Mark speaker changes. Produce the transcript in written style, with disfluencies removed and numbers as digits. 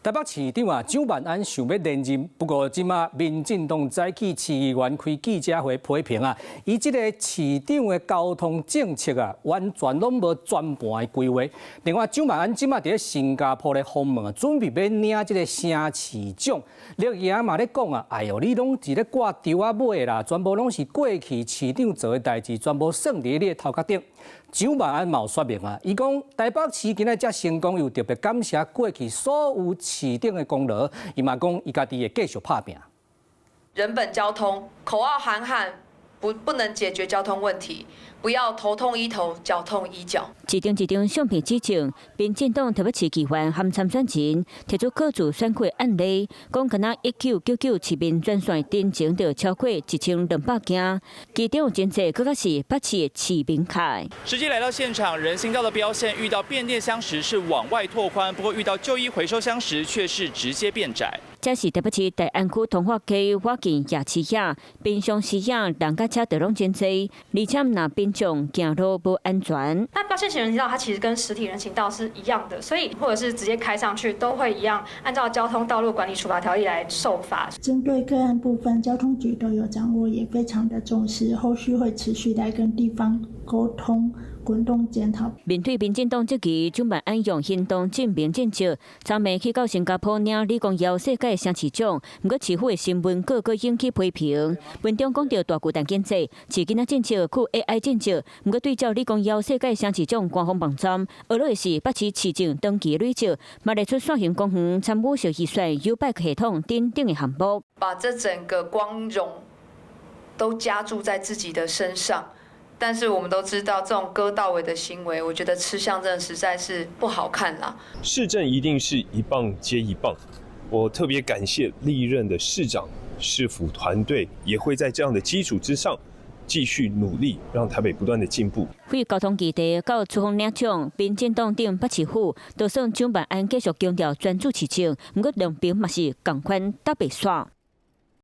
Speaker 1: 台北市長啊，蔣萬安想欲連任，不過這馬民進黨早起市議員開記者會批評啊，伊這個市長的交通政策啊，完全攏無全盤的規劃。另外，蔣萬安這馬佇咧新加坡咧訪問啊，準備欲領這個城市獎。綠營嘛咧講啊，哎喲，你攏是咧掛柱仔尾啦，全部攏是過去市長做的代誌，全部算佇你的頭殼頂。蔣萬安嘛有說明啊，伊講台北市今仔遮成功，又特別感謝過去所有市長的功勞。伊嘛講，伊家己會繼續拍拚。
Speaker 2: 人本交通，口號喊喊，不能解決交通問題，不要頭痛醫頭，腳痛醫腳。
Speaker 3: 一張一張相片指證，民進黨台北市議員含參選人提出各自選區案例，講敢若1999市民專線燈前就超過1200件，其中有真濟閣較是北市的市民開。
Speaker 4: 實際來到現場，人行道的標線遇到變電箱時是往外拓寬，不過遇到舊衣回收箱時卻是直接變窄。
Speaker 3: 這是台北市大安區通化街附近夜市仔，平常時仔人佮車就攏真濟，而且若民眾行路無安全。
Speaker 5: 那標線型人行道它其實跟實體人行道是一樣的，所以或者是直接開上去都會一樣，按照交通道路管理處罰條例來受罰。
Speaker 6: 針對個案部分，交通局都有掌握，也非常的重視，後續會持續來跟地方溝通。滾動檢討。
Speaker 3: 面對民進黨質疑，蔣萬安用行動證明政績。昨暝去到新加坡領李光耀世界城市獎，毋過市府的新聞稿閣引起批評。文中講著大巨蛋經濟、飼囡仔政策、佮 AI 政策，毋過對照李光耀世界城市獎官方網站，訛落的是北市市政長期累積，嘛列出線行公園參與小預算、YouBike 系統等等的項目。
Speaker 2: 把這整個光榮都加注在自己的身上。但是我們都知道，這種割稻尾的行為，我覺得吃相真的實在是不好看啦。
Speaker 7: 市政一定是一棒接一棒，我特別感謝歷任的市長、市府團隊，也會在這樣的基礎之上繼續努力，讓台北不斷的進步。
Speaker 3: 對交通議題到出訪領獎，民進黨頂北市府，就算蔣萬安繼續強調專注市政，毋過兩邊嘛是仝款搭白煞。